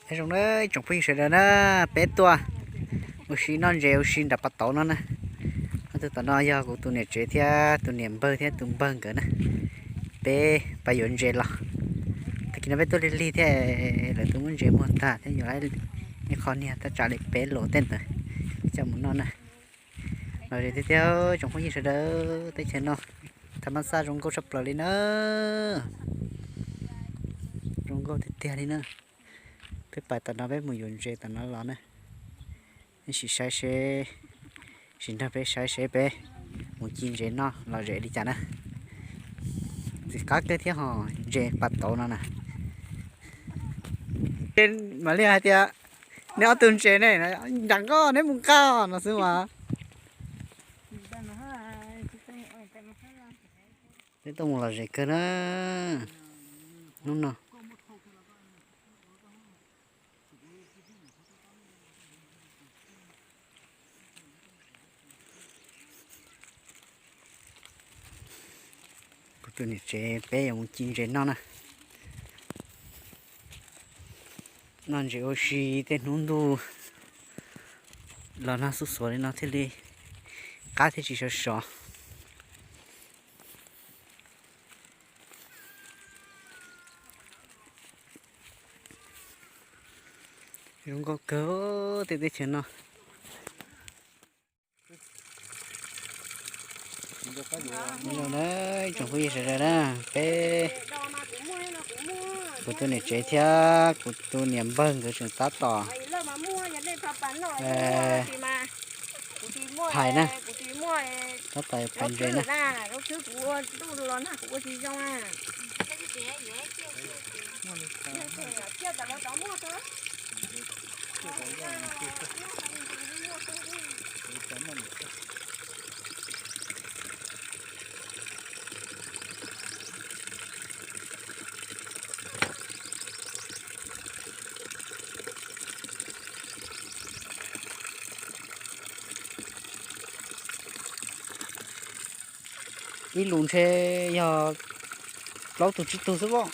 Nyob zoo na tsoom phooj ywg sawv daws na, peb tuaj ua si noj ntses ua si nram pas tauv no na. Ob tug tom no yog kuv tus niam tsev thiab tus niam npawg thiab tus npawg nkawd na. Peb pais yuav ntses los. Tag kis no peb tuaj lig lig thiab, lawv twb muab ntses muag tag thiab, yuav ib qho niag thaj tsam li peb los tej ntawd coj mus noj na. Los zem tiag tiag tsoom phooj ywg sawv daws, teb chaws no thaj mab xaj zoo nkauj tshaj plaws li na. Zoo nkauj tiag tiag li na. Peb pais tom no peb mus yuav ntses tom no los na. Sim saib seb, sim nrog peb saib seb peb mus ci ntses noj los zem li cas na. Ntxim qab kawg thiab ho, ntses pas tauv no na. Mam li hais tias, neb ob tug ntses ne, nram nkoj neb mus nqa no xwb mas. Peb tuaj mus los zem kawg na hnub no. Kuv tus niam tsev peb yuav mus ci ntses noj na. Noj ntses ua si tej hnub ntuj los nag xuj xuav li no thiaj li qab thiaj tsis sov sov. Zoo nkauj kawg tej teb chaws no. Nyob zoo na tsoom phooj ywg sawv daws na, peb, kuv tus niam tsev thiab kuv tus niam npawg nkawd tseem tab tom phais na, tab tom phais ntses na. Ib lus ntshe yog plaub tug tsib tug xwb pob.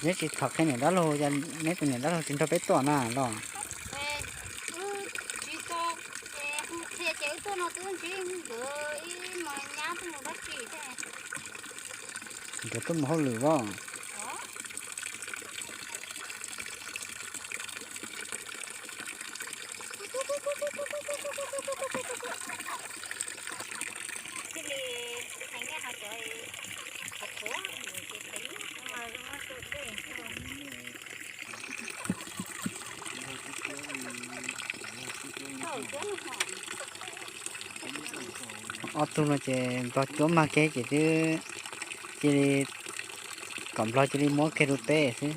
Neb tsis thov qhia niam dab laug, neb tus niam dab laug tsis nrog peb tuaj na los? Tsis tau, ces qhia ces wb tuaj no twb ntsib nkawd ib mas nyab tuaj mus dab tsi thiab. Nkawd tuaj mus hauj lwm os. Ob tug no ces nplog cuab mag kiag ces twb cia li kom nplog cia li muab kiag rau peb xwb,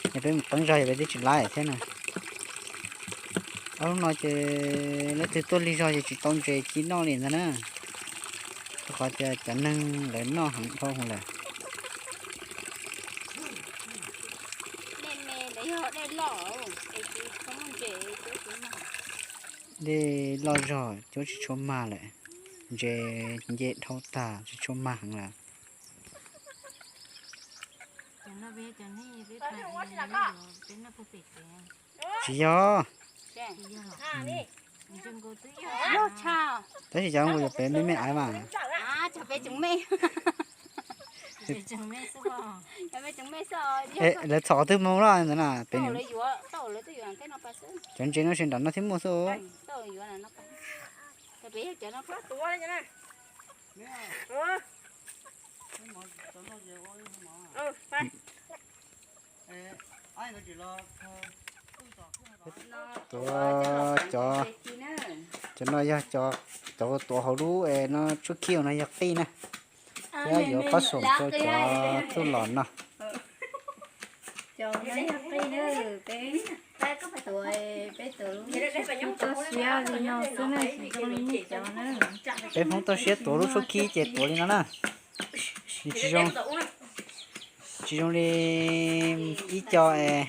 es peb mus teeb zog es peb twb tsis laib thiab na. Ob hnub no ces leej twg tuaj lig zog ces tsis tau ntses ci noj li ntag na, rau qhov tias cov neeg lawv noj heev dhau hwv lawm. Dej loj zog cuab tsis tshua mag lawm, ntses nce dhau tag tsis tshua mag heev lawm. Tsis yog, tab sis cov nkaus yuav pem me me aiv mas. Lawv txhom qhov twg mus lawm ntawd na, pem cov ntses no tseem nram no thiab muaj xwb. Tuav cov, cov no yog cov, cov tuav hauv lub es no tshuab khij no yog qij na, thiab yuav pab xoom rau cov tuaj los no. Yog qij na, peb tuav, peb tuav lub tshuaj khib toj siab li no xwb na, tsis zoo li nej cov na. Peb Hmoob toj siab tuav lub tshuaj khib ces tuav li no na. Nws tsis zoo, tsis zoo li ib co es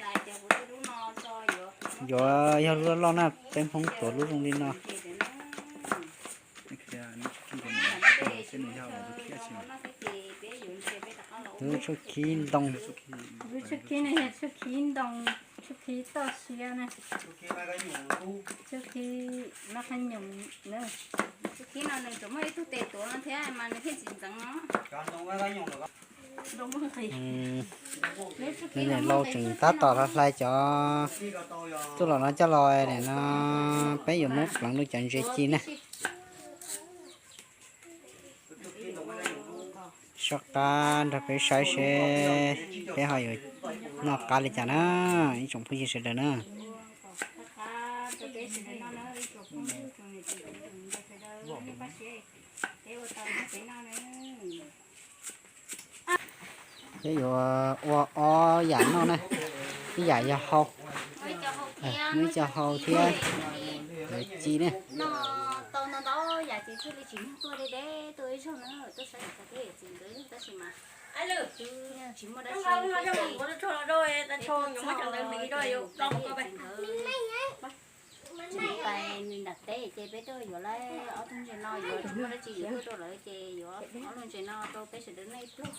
yuav yog lub loj loj na, peb Hmoob tuav lub zoo li no. Lub tshuaj khib ntoo. Lub tshuaj khib no yog tshuaj khib ntoo, tshuaj khib toj siab na. Tshuaj khib mab qab nyoos na. Tshuaj khib no nws tsuas muaj ib tug tes tuav no thiab mas nws thiaj tsis ntxeev no. Nws niam laus tseem tab tom hlais cov txuj lom no coj los no, peb yuav muab pleev rau cov ntses ci na. Soj qab nrog peb saib seb peb ho yuav noj qab li cas na, ib tsoom phooj ywg sawv daws na. Peb yuav ua ob yam noj na, ib yam yog hau, muaj ib co hau thiab ci na. Tsis pais nws nram teb ces peb tuaj yuav lawm ob tug ntses no, yuav tsis muaj dab tsi yuav tuaj rau lawv ces yuav ob lub ntses no rau peb sawv daws noj ib pluag.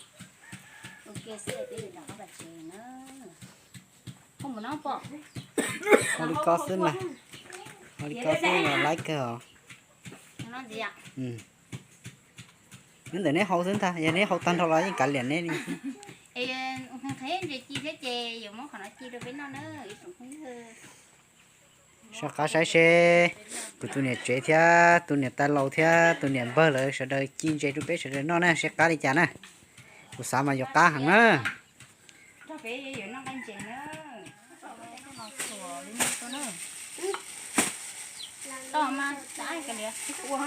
Ua ke xwb peb yuav rov qab pais tsev na. Ua li ko xwb mas, ua li ko xwb los laib kawg os. Nyob ntawm neb hau xwb ntag, yog neb hau tag nrho los yeej kav liam neb li. Qhib ntses ci thiab ces yuav muab qhov no ci rau peb noj na ib tsoom phooj ywg. Soj qab saib seb kuv tus niam tsev thiab tus niam tais laus thiab tus niam npawg lawv sawv daws ci ntses rau peb sawv daws noj na, seb qab li cas na. Kuv xav mas yuav qab heev na. Tau mas, kuv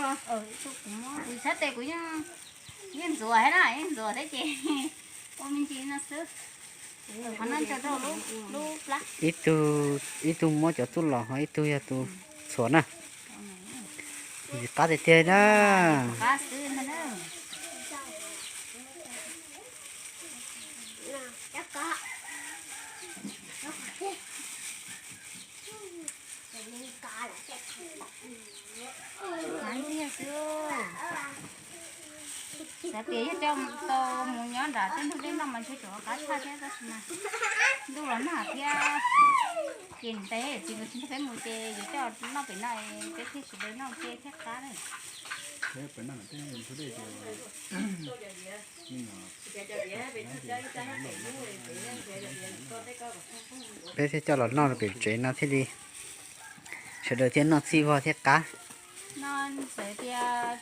xav tias kuv yeej ntxuav thiab na, yeej ntxuav thiab ces ua me ntsis no xwb. Qhov no tso rau lub plab. Ib tug muab cov txuj lom ho ib tug yog tus txhuam na. Qab tiag tiag na. Xav tias yog coj tau mus nyob nram tej ntug dej noj mas ntshe tseem qab tshaj thiab tab sis mas ntuj los nag thiab. Ces ntev tsis ntev peb mus ces yuav coj noj pem no, peb thiaj sawv daws noj ua ke thiaj qab na. Peb thiaj coj los noj rau pem tsev no thiaj li sawv daws thiaj noj txhij vog thiaj qab. No txawm tias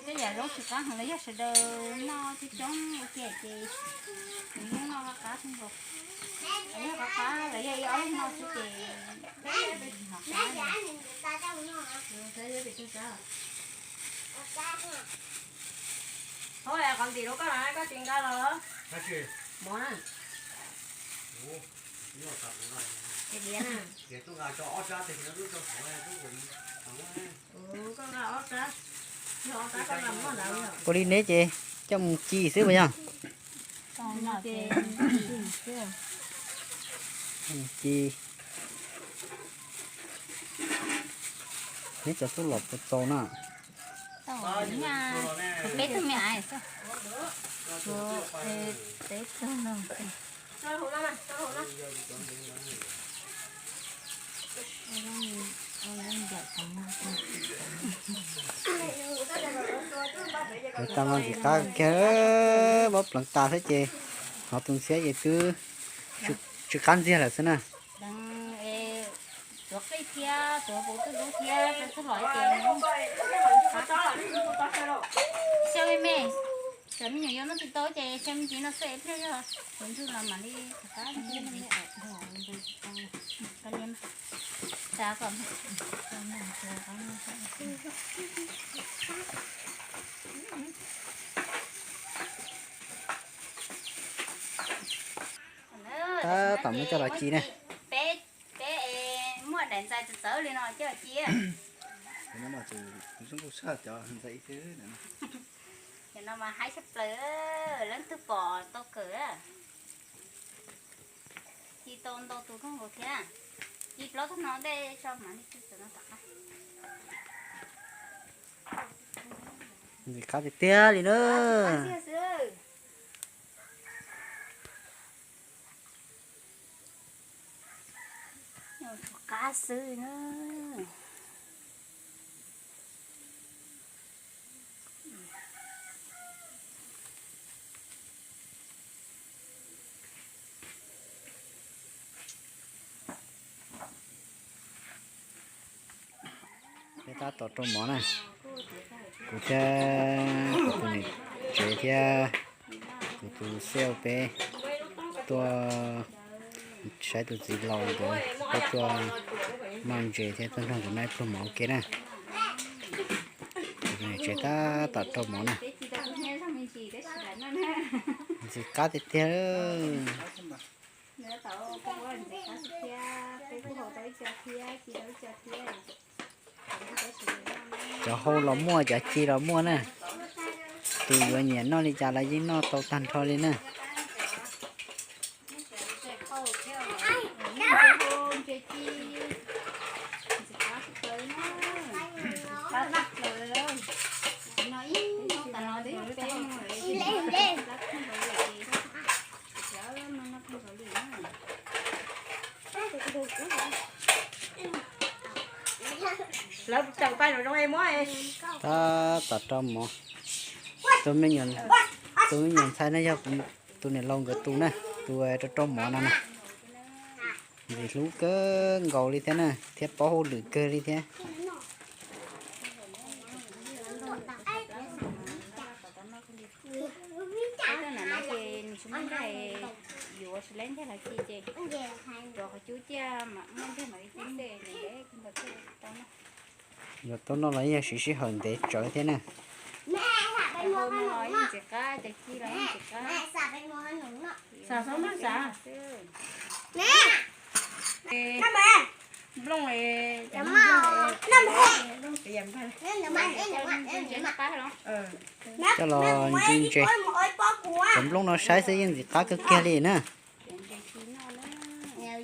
tej yam zaub tsis qab heev los yog sawv daws noj coob coob ua ke ces nws yeej noj qab qab xwb nkaus. Yog qab qab los yog ib ob leeg noj xwb ces ho qab. Qhov qab ntim rau koj na, koj tsis nqa los los? Mov na. Ua li neb ces coj mus ci xwb puas yog? Ci. Neb cov txuj lom puas txaus na? Peb tug me ais, peb tug no. Kuv tas mas ntim qab kiag, muab pleev tas xwb ces hnov tus ntxhiab ces twb tsw qab ntxiag lawm xwb na. Tuav qij thiab tuav puv twb dub thiab, txuj lom ces xyaw me me, cov me nyuam yaus noj tsis tau ces xyaw me ntsis no xwb es pliag yog tus ntsuj los mam li rov qab. Tab tom muab coj los ci na. Peb, peb muaj daim ntxais txawv txawv li no coj los ci. Zoo nkauj tshaj cov ntxais ib teg. Cov no mas haib tshaj plaws, leej twg pom tau kawm. Ci tau ntau tus kawg nkaus thiab. Ci plaub tug no tej tso mam li txawm no tom qab. Ntxim qab tiag tiag li na. Qab xwb na. Peb tab tom rau mov na, kuv thiab kuv tus niam tsev thiab kuv tus xib hwb peb tuaj saib tus txiv laus nkawd, peb tuaj noj ntses thiab tuaj nrog nkawd noj ib pluag mov ua ke na. Kuv tus niam tsev tab tom rau mov na. Ntxim qab tiag tiag. Cov hau los muaj, cov ci los muaj na. Tus yuav nyiam noj li cas los yeej noj tau tag nrho li na. Lawv tseem pab zoo zoo es muab. Tab tom rau mov. Tus me nyuam, tus me nyuam ntxhais no yog tus niam laus nkawd tus na, tus rau rau mov no na. Ntxim hlub kawg nkaus li thiab na, thiab paub hauj lwm kawg li thiab. Peb tuaj ntawm no ces nws tsis muaj ntiag, yuav tsis leb ntiag los ci ces rov qhov cub ciaj mam muaj ntiag mam li ci tej nws ntev kawg nkaus thiaj tau noj. Yuav tau noj los yog siv sij hawm ntev tsawv thiab na. Hau no los yeej ntxim qab, cov ci los yeej ntxim qab. Xav xav mas xav. Nplooj, nplooj, nplooj, nplooj, coj los ntse ntse. Cov nplooj no saib xwb yeej ntxim qab kawg kiag li na. Thiaj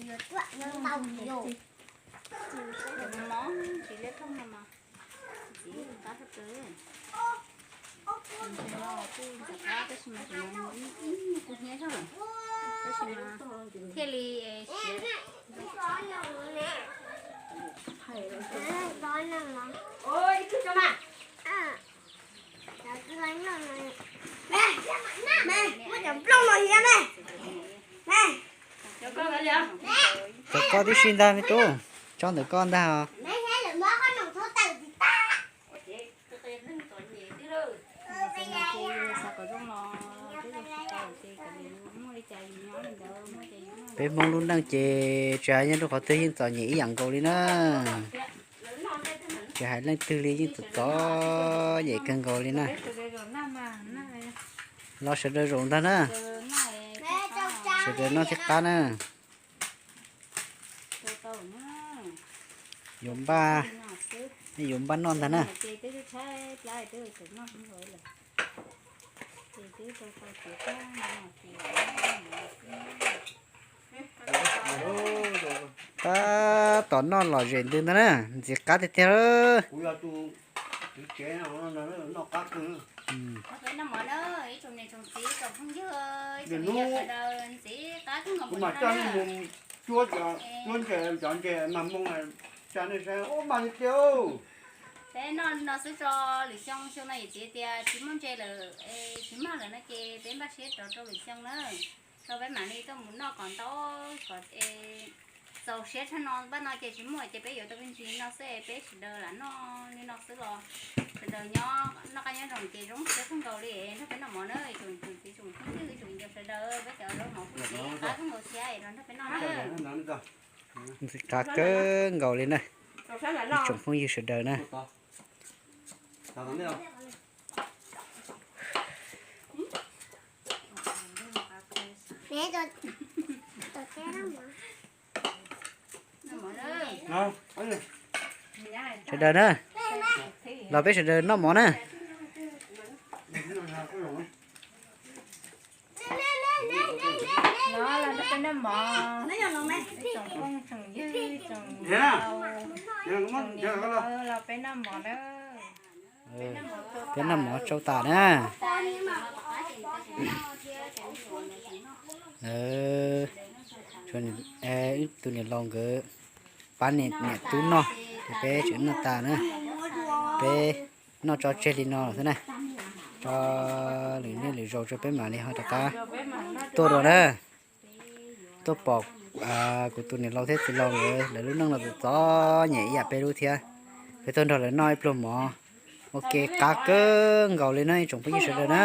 li Muab cov nplooj no hiam me. Cov koj tib si ntag me tub, tso ntawm koj ntag os. Peb Hmoob lub neej ces tsis hais nyob rau qhov twg yeej txom nyem ib yam nkaus li na. Tsis hais leej twg li yeej txom txom nyem kawg nkaus li na. Los sawv daws zaum ntag na. Sawv daws noj thiab qab na. Yuav npaj, yuav npaj noj ntag na. Tab tom noj lom zem ntws ntag na, ntxim qab tiag tiag. Cuab cov, cuab ntses cov ntses mas moog tsa nej saib ua mag li tiag. Peb noj no xwb tso, lwm xyoo xyoo no yawm txiv tias tsis muaj ntses lawm, tsis mag lawm no ces peb npaj siab rov rau lwm xyoo na. Rau peb mam li tuaj mus noj kom ntau, kom txaus siab tshaj no, npaj no ces tsis muaj ces peb yuav tau me ntsis no xwb, peb sawv daws lam noj li no xwb los sawv daws nyob noj qab nyob zoo ces zoo siab kawg nkaus li. Nrog peb noj mov na, tsoom txiv tsoom phooj ywg tsoom viv ncaus sawv daws, peb cov zaub mov kuj tseem qab kawg nkaus thiab es los nrog peb noj na. Ntxim qab kawg nkaus li na, ib tsoom phooj ywg sawv daws na. Sawv daws na, los peb sawv daws noj mov na. Los peb noj mov, tsoom phooj tsoom ywg, tsoom niam los peb noj mov na. Peb noj mov tsau tas na. Ib tug niam laus nkawd pab niam tub noj, ces peb tseem noj tas na. Peb noj tso tseg li no xwb na, tso lwm niaj lwm zaus tso peb mam li ho rov qab tuaj dua na. Tuaj pom kuv tus niam laus thiab txiv laus nkawd lawv lub neej los txom txom nyem ib yam peb lub thiab. Peb tuaj nrog lawv noj ib pluag mov ua ke qab kawg nkaus li na ib tsoom phooj ywg sawv daws na.